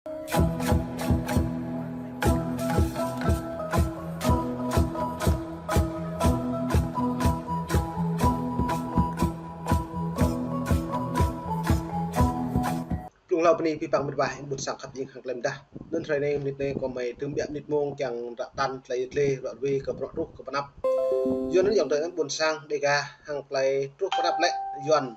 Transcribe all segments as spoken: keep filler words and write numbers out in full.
Blung hlâo bơni abih bang mĭt wa ƀôn sang khăp jing hăng klem dah. Anŭn hrơi anai mơnit anai kâo mơ̆ tơm biă mơnit mông kiăng ră tăn tơlơi yơh dleh ră ruai kơ bruă truh kơ pơnăp. Yua anŭn ayŏng adơi ƀôn sang Dêga hăng tơlơi truh pơnăp lĕ Yuan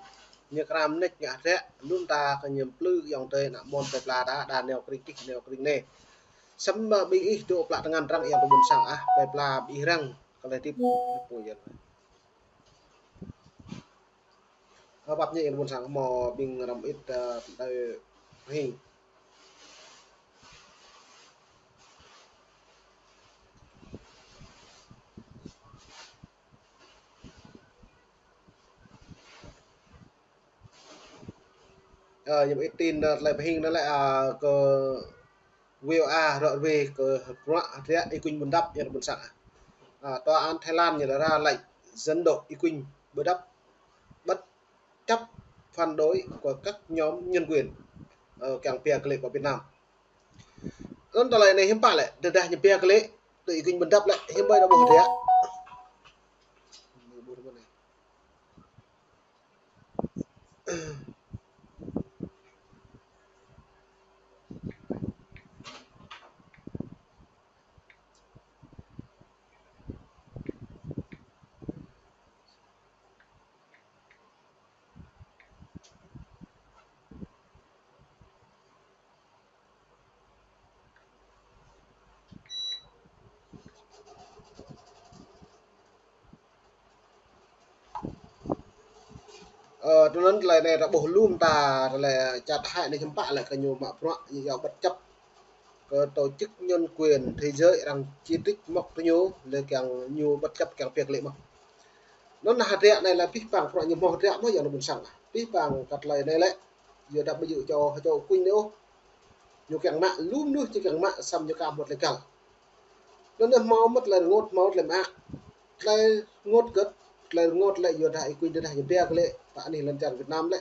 ñu kram nĕč ngă hơdră, lŏm ta kơ ñu plư ayŏng adơi ană mơ̆n plơi pla ta, đa neo kring kih neo kring anai. Samơ̆ ƀing ih dŏ plă tơngan arăng ayŏng adơi ƀôn sang ah, plơi pla ƀing ih arăng, kơ lĕ tip pô yơh. Ơ, pap ñu ayŏng adơi ƀôn sang mơ̆ ƀing răm ĭt, ơ, tơlơi hing. Ơ, ñu ƀu ĭt tin, ơ, tơlơi pơhing anŭn lĕ, ơ, kơ V O A ră ruai kơ bruă hơdră Y Quynh Bundap ayŏng adơi ƀôn sang. Ơ, tòa án Thái Lan ñu lĕ ra lệnh dừng đuổi Y Quynh Bundap, bất chấp phản đối của các nhóm nhân quyền, ơ, kiăng pia kơ lĕ pơ Việt Nam. Anŭn tơlơi anai hiư̆m pă lĕ, tơdah ñu pia kơ lĕ, tơ Y Quynh Bundap lĕ, hiư̆m pă đa ƀuh hơdră. Ơ, tui anŭn tơlơi anai ta ƀuh lŏm ta, tơlơi čăt hăi anai hiư̆m pă lĕ kơ ñu mă bruă, ñu yua bất chấp kơ tổ chức nhân quyền thế giới arăng chỉ trích mơ̆ tơ ñu, lĕ kiăng ñu bất chấp kiăng pia kơ lĕ mơ̆. Anŭn hơdră anai lĕ abih bang bruă ñu hmâo hơdră mơ̆ ayŏng adơi ƀôn sang. Abih bang kơ tơlơi anai lĕ, yua dah ƀu djơ̆ čô, čô Y Quynh anai ôh. Ñu kiăng mă, lŏm mơnuih ñu kiăng mă, samơ̆ ñu ka hmâo tơlơi găl. Anŭn anai hmâo mơ̆ tơlơi rơngot, hmâo tơlơi mơak. Tơlơi rơngot kơ, tơlơi rơngot lĕ yua dah Y Quynh tơdah ñu pia kơ lĕ, pơ anih lŏn čar Việt Nam lĕ.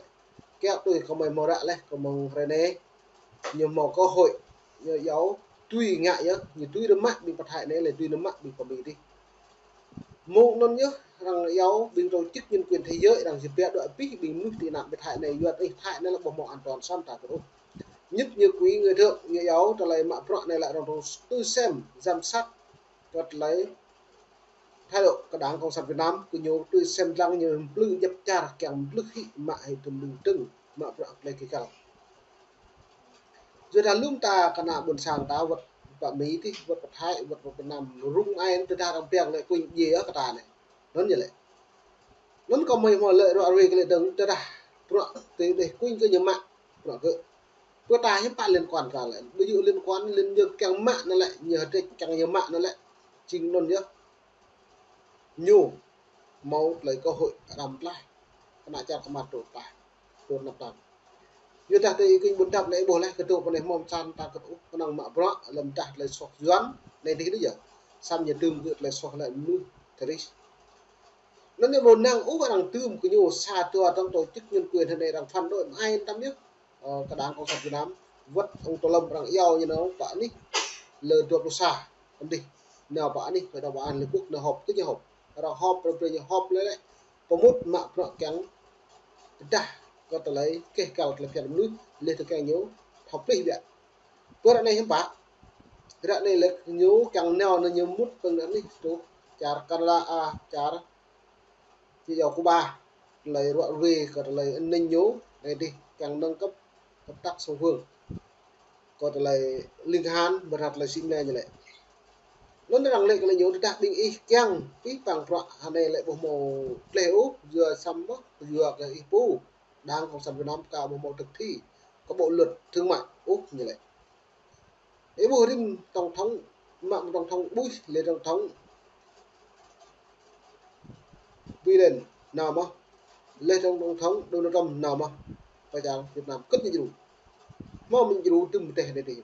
Kiăng tui kơ mơi hmâo ră leh, kơ mơ̆ng hrơi anai. Ñu hmâo cơ hội, ñu iâu, tui ngă yơh, ñu tui rơmă ƀing pơthai anai lĕ tui rơmă ƀing pơmĭn dih. Mơ̆ng anŭn yơh, arăng iâu ƀing tổ chức nhân quyền thế giới, arăng sĭ pia đuaĭ abih ƀing mơnuih tị nạn pơthai anai, yua ih pơthai anai lĕ ƀu hmâo an toàn săn ta kơ ôh. Nhất ñu quỹ người thượng, ñu iâu tơlơi mă bruă anai lĕ arăng tui sem, giám sát, kơ tơlơi thái độ kơ Đảng Cộng sản Việt Nam, kơ ñu tui sem lăng ñu plư djăp čar kiăng plư hĭ mă hĭ tơm lưng trưng, mă bruă tơlơi kơ găl. Yua dah lŏm ta kơ ană ƀôn sang ta wơ̆t pơ Mi dih, wơ̆t pơ Thái, wơ̆t pơ Việt Nam, rŭng ai tơdah arăng pia kơ lĕ Y Quynh djai kơ ta anai. Anŭn ñu lĕ. Anŭn kơ mơi hmâo lĕ ră ruai kơ lĕ dơ̆ng tơdah bruă tui dêh Y Quynh kơ ñu mă, bruă kơ. Pơ ta hiư̆m pă liên quan ta lĕ. Ƀu djơ̆ liên quan, liên djơ̆ kiăng mă anŭn lĕ, ñu hơdră kiăng ñu mă anŭn lĕ. Jing anŭn yơh. Ñu hmâo tơlơi cơ hội răm tlaih. Kơ ană čar kơ mă tŭ tlaih. Tŭ năp tăn. Yua dah tơ Y Quynh Bundap anai ƀuh leh kơ tŭ pơ anai hmâo săn ta kơ ôh kơnơ̆ng mă bruă lăm dah tơlơi soh Yuan. Anai dih dih yơh. Samơ̆ ñu tơm kơ tơlơi soh lĕ mơnuih tơrih. Anŭn ñu ƀu năng ôh arăng tơm kơ ñu sa dua tơ̆ng tổ chức nhân quyền hơnai arăng phản đối mơ̆ ai tăm yơh. Ơ, kơ Đảng Cộng sản Việt Nam, wơ̆t ông Tô Lâm arăng iâu ñu nao pơ anih lơ dua pluh sa, kơdih nao pơ anih Hội đồng Bảo an Liên Hợp Quốc nao họp, kơ ñu họp. Arăng họp, arăng brơi ñu họp lĕ lĕ, pơmŭt mă bruă kiăng tơdah kơ tơlơi kơ găl tơlơi phiăn mơnuih, leh tơ kiăng ñu thâo plih biă. Pơ ră anai hiư̆m pă, ră anai lĕ ñu kiăng nao anŭn ñu mŭt pơ anih truh čar Canada, a, čar Ñu iâu Cuba, tơlơi ră ruai kơ tơlơi an ninh ñu, anai dih kiăng nâng cấp hợp tác song phương. Kơ tơlơi ling han, ƀơi tơlơi sĭ mơnai ñu lĕ. Anŭn arăng lĕ kơ lĕ ñu tơdah ƀing ih kiăng, pih pang bruă hơnai lĕ ƀu hmâo gleh ôh, yua samơ̆, yua kơ ih pô, Đảng Cộng sản Việt Nam ka ƀu hmâo thực thi kơ bộ luật thương mại ôh ñu lĕ. Ih ƀuh rĭm tổng thống, mă tổng thống Bush, lĕ tổng thống Biden nao mơ̆, lĕ tổng thống Donald Trump nao mơ̆, pơ čar Việt Nam kơt ñu djru. Hmâo mơ̆n djru tơm teh đe đe.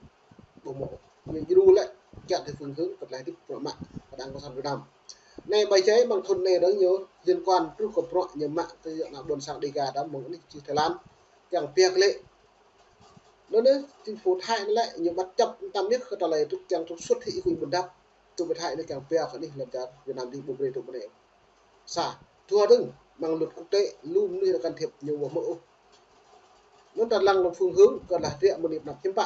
Ƀu hmâo. Ñu djru lĕ kiăng tơ phương hướng kơ tơlơi hơdip bruă mă kơ Đảng Cộng sản Việt Nam. Anai ƀai jai mơ̆ng thun anai dơ̆ng ñu liên quan truh kơ bruă ñu mă kơ ană ƀôn sang Dega đam mơ̆ng anih čih Thái Lan. Kiăng piak lĕ Anŭn yơh, chính phủ Thái anŭn lĕ ñu bất chấp tăm yơh kơ tơlơi trục, kiăng trục xuất hĭ Y Quynh Bun Dap. Truh pơ Thái anŭn kiăng pia kơ anih lŏn čar Việt Nam dih ƀu brơi truh pơ anai. Sa, dua dơ̆ng, mơ̆ng luật quốc tế, lu mơnuih rơkăn thiệp ñu ƀu hmư̆ ôh. Anŭn ta lăng lăm phương hướng kơ lah triă mơ̆ng anai pơ anăp hiư̆m pă.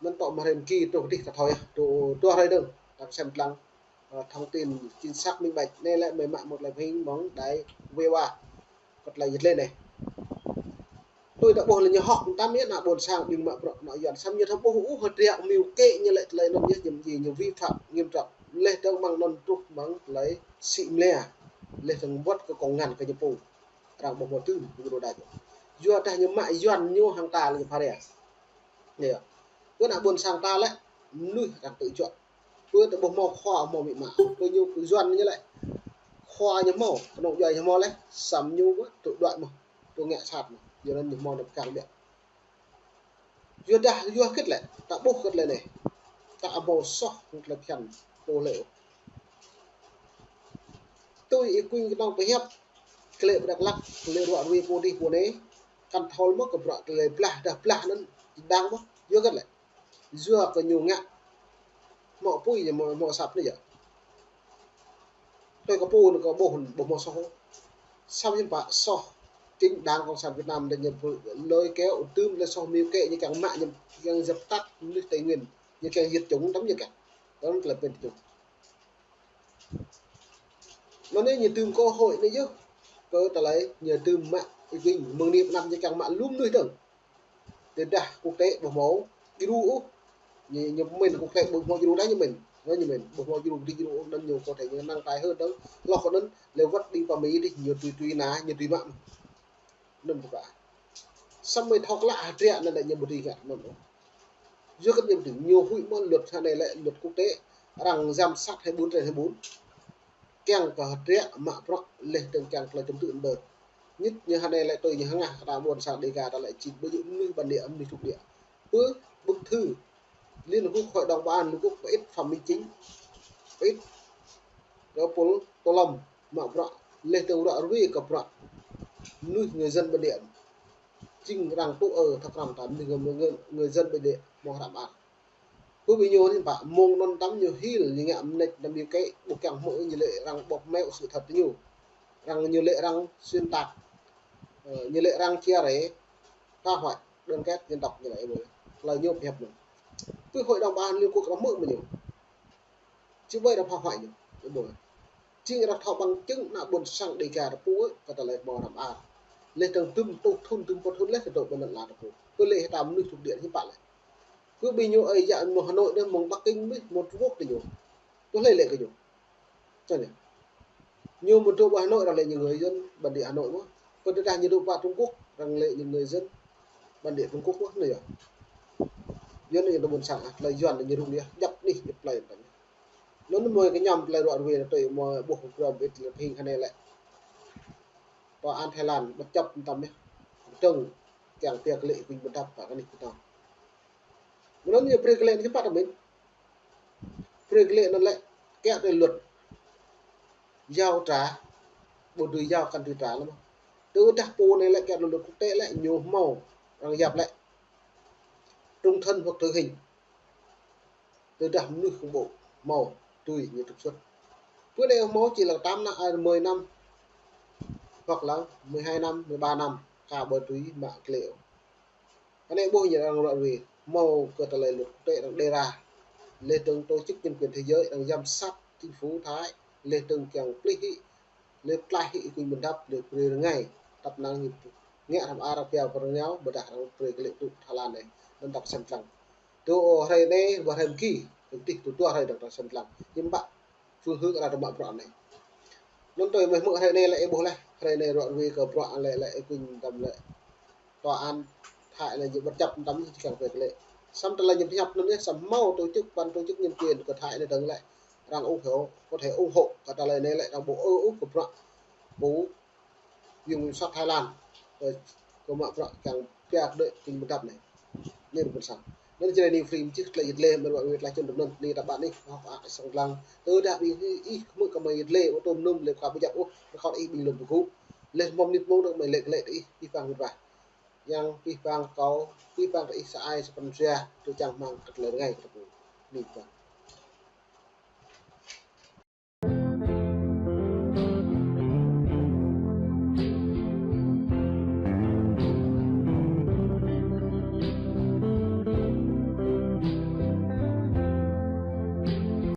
Anŭn tŏ mơ̆ng hrơi mơ̆ng ki truh dih ta thâo yơh, truh dua hrơi dơ̆ng, ta sem lăng, ơ, thông tin chính xác minh bạch. Anai lĕ mơi mă mơ̆ng tơlơi phing mơ̆ng đài V O A. Kơ tơlơi yơh lĕ anai. Tui ta ƀuh lĕ ñu hŏk tăm yơh ană ƀôn sang ƀing mă bruă ană Yuan. Samơ̆ ñu thâo ƀuh ôh hơdră mơ̆ng kĕ ñu lĕ tơlơi anŭn yơh jăm ji ñu vi phạm nghiêm trọng. Leh dơ̆ng mơ̆ng anŭn truh mơ̆ng tơlơi sĭ mlĕ. Leh dơ̆ng wơ̆t kơ kông ngăn kơ ñu pô. Arăng ƀu hmâo tŭ ñu rô đa. Yua dah ñu mă Yuan ñu hăng ta lĕ ñu phara. Yơh. Pơ ană ƀôn sang ta lĕ mơnuih arăng tŭ juă. Pơ tơ ƀu hmâo khua hmâo amĭ ama. Pơ ñu pơ Yuan ñu lĕ. Khua ñu hmâo, kơnơ̆ng djuai ñu hmâo lĕ, samơ̆ ñu pơ tŭ đuaĭ mơ̆n, tŭ ngă sat mơ̆n. Yua anŭn ñu hmâo anăp kang biă. Yua dah, yua hơget lĕ, ta ƀuh hơget lĕ anai. Ta hmâo soh hăng tơlơi phiăn pô lĕ. Tui Y Quynh kơnơ̆ng pơhiăp, klĕ pơ Dak Lak, klĕ ruă rui pô dih pô anai, kăn thâo mơ̆ kơ bruă tơlơi blah, dah blah anŭn, đang mơ̆, yua hơget lĕ. Yua kơ ñu ngă hmâo apui ñu hmâo, hmâo asăp anai yơh. Tui kơ pô anŭn kơ ƀuh, ƀuh hmâo soh. Samơ̆ hiư̆m pă soh chính đảng Cộng sản Việt Nam đa ñu pơ-, lơi kéo, tŭm lơi soh mơ̆ng kĕ ñu kiăng mă, ñu kiăng dập tắt mơnuih Tây Nguyên, ñu kiăng diệt chủng tăm ñu kiăng. Tăm tơlơi phiăn diệt chủng. Mơ̆ng anai ñu tŭm cơ hội anai yơh. Kơ tơlơi ñu tŭm mă Y Quynh mơ̆ng anai pơ anăp ñu kiăng mă lu mơnuih dơ̆ng. Tơdah quốc tế ƀu hmâo djru ôh. Ñu, ñu mĭn quốc tế ƀu hmâo djru dah ñu mĭn. Ñu mĭn ƀu hmâo djru, ƀu djru ôh anŭn ñu có thể ñu năng tai hơn dơ̆ng. Hloh kơ anŭn lĕ wơ̆t ƀing pơ Mi dih ñu tui tui anai, ñu tui mă. Anŭn ƀu kơ. Samơ̆ thâo klă hơdră anŭn lĕ ñu ƀu dưi ngă anŭn ôh. Yua kơ ñu ƀu dưi, ñu huĭ mơ̆n luật hơnai lĕ luật quốc tế, arăng giám sát hai mươi bốn trên hai mươi bốn. Kiăng kơ hơdră mă bruă leh dơ̆ng kiăng tơlơi tŭm tư̆ anŭn. Ñit ñu hơnai lĕ tui ñu hơngah kơ ta ƀôn sang Đêga ta lĕ čih ƀu djơ̆ mơnuih bản địa, mơnuih thuộc địa. Pơ bưng thư Liên Hợp Quốc, Hội đồng Bảo an Liên Hợp Quốc, pơ ih Phạm Minh Chính, pơ ih kơ Pol Tô Lâm mă bruă, leh dơ̆ng ruă rui kơ bruă mơnuih người dân bản địa. Jing arăng tŭ ơ thâo krăn ta mơnuih người, người, người dân bản địa hmâo hră mơar. Pơ ƀing ñu anai pă mơ̆ng anŭn tăm ñu hil ñu ngă mơneč tăm ñu kĕ ƀu kiăng hmư̆ ñu lĕ arăng bóp méo sự thật ñu. Arăng ñu lĕ arăng xuyên tạc. Ơ, ñu lĕ arăng chia rẽ, phá hoại đoàn kết dân tộc ñu lĕ ƀu. Tơlơi ñu pơhiăp anŭn. Pơ Hội đồng Bảo an Liên Hợp Quốc arăng hmư̆ mơ̆ ñu. Či ƀai arăng phá hoại ñu. Ƀu. Jing arăng thâo bằng chứng ană ƀôn sang Đêga ta pô kơ tơlơi hmâo hră mơar. Leh dơ̆ng tŭm tuh thŭn tŭm pơthŭn leh kơ dŏ ƀơi anăp ala ta pô. Pơ lĕ hơta mơnuih thuộc địa hiư̆m pă lĕ. Pơ ƀing ñu ơi yă mơ̆ng Hà Nội đa, mơ̆ng Bắc Kinh mơ̆n, mơ̆ng Trung Quốc đa ñu. Tui hlơi lĕ kơ ñu. Čang ñu. Ñu mơ̆ dŏ ƀơi Hà Nội arăng lĕ ñu người dân bản địa Hà Nội mơ̆n. Pơ tơdah ñu dŏ pơ Trung Quốc arăng lĕ ñu người dân bản địa Trung Quốc mơ̆n anai yơh. Yua anŭn ñu dŏ ƀôn sang, ah, tơlơi Yuan ñu rŭng yơh, djăp anih, djăp plơi tăm. Anŭn mơ̆ kơ ñăm tơlơi ruă rui anŭn tui mơ̆ ƀuh kơ ƀĭt lĕ phing hơnai lĕ. Tòa án Thái Lan bất chấp tăm yơh. Dơ̆ng kiăng pia kơ lĕ Y Quynh Bun Dap pă kơ anih kơ tơ̆ng. Mơ̆ng anŭn ñu brơi kơ lĕ anŭn hiư̆m pă tăm mĭn. Brơi kơ lĕ anŭn lĕ kiăng tui luật. Yua tra, ƀu dưi yua kăn dưi tra lăm. Tơdah pô anai lĕ kiăng tui luật quốc tế lĕ ñu hmâo arăng yap lĕ trung thân hoặc tử hình. Tơdah mơnuih khủng bố hmâo tui ñu trục xuất. Pơ anai hmâo či lăng tám năm, à, mười năm, hoặc là mười hai năm, mười ba năm, ka ƀu dưi mă kơ lĕ. Anai ƀuh ñu arăng ruă rui, hmâo kơ tơlơi luật quốc tế arăng đề ra. Leh dơ̆ng tổ chức nhân quyền thế giới arăng giám sát chính phủ Thái, leh dơ̆ng kiăng plih hĭ, leh tlaih hĭ Y Quynh Bun Dap, leh brơi rơngai, tăp năng ñu ngă hră mơar arăng pia pơ rơngiao, ƀôdah arăng brơi kơ lĕ tŭ Thái Lan anai, anŭn tăp sem lăng. Tơ hrơi anai, ƀơi hrơi mơ̆ng ki, tơl tih tơ dua hrơi dơ̆ng ta sem lăng. Hiư̆m pă phương hướng arăng tơmă bruă anai. Anŭn tui mơ̆ hmư̆ hrơi anai lĕ ih ƀuh leh, hrơi anai ruă rui kơ bruă lĕ, lĕ Y Quynh tăm lĕ. Tòa án Thái lĕ ñu bất chấp tăm ñu či kiăng pia kơ lĕ. Samơ̆ tơlơi ñu pơhiăp anŭn yơh, samơ̆ hmâo tổ chức, ban tổ chức nhân quyền kơ Thái anai dơ̆ng lĕ arăng ủng hộ, có thể ủng hộ kơ tơlơi anai lĕ arăng ƀu ơ ôh kơ bruă pô Viện Kiểm sát Thái Lan, ơ, kơ mă bruă kiăng pia kơ Y Quynh Bun Dap anai. Anai ƀôn sang. Anŭn jrê anai free mơ̆ čih tơlơi yơh lĕ mơ̆ ruă rui tơlơi čun tăm anŭn, anai ta ƀă anai, hŏk ak sang lăng. Tơdah ƀing ih, ih hmư̆ kơ mơi yơh lĕ, ô tôm num lĕ ka ƀu djăp ôh, rơkâo ih ƀing lŏn pơgŭ. Leh mơ̆ng mơnit mơ̆ng dơ̆ng mơi lĕ kơ lĕ ih, ih păng mơ̆n ƀah. Yang pih pang kâo, pih pang kơ ih sa ai sa pran jua, tui čang rơmang kơ tơlơi rơngai kơ tơpul. Ƀing ta.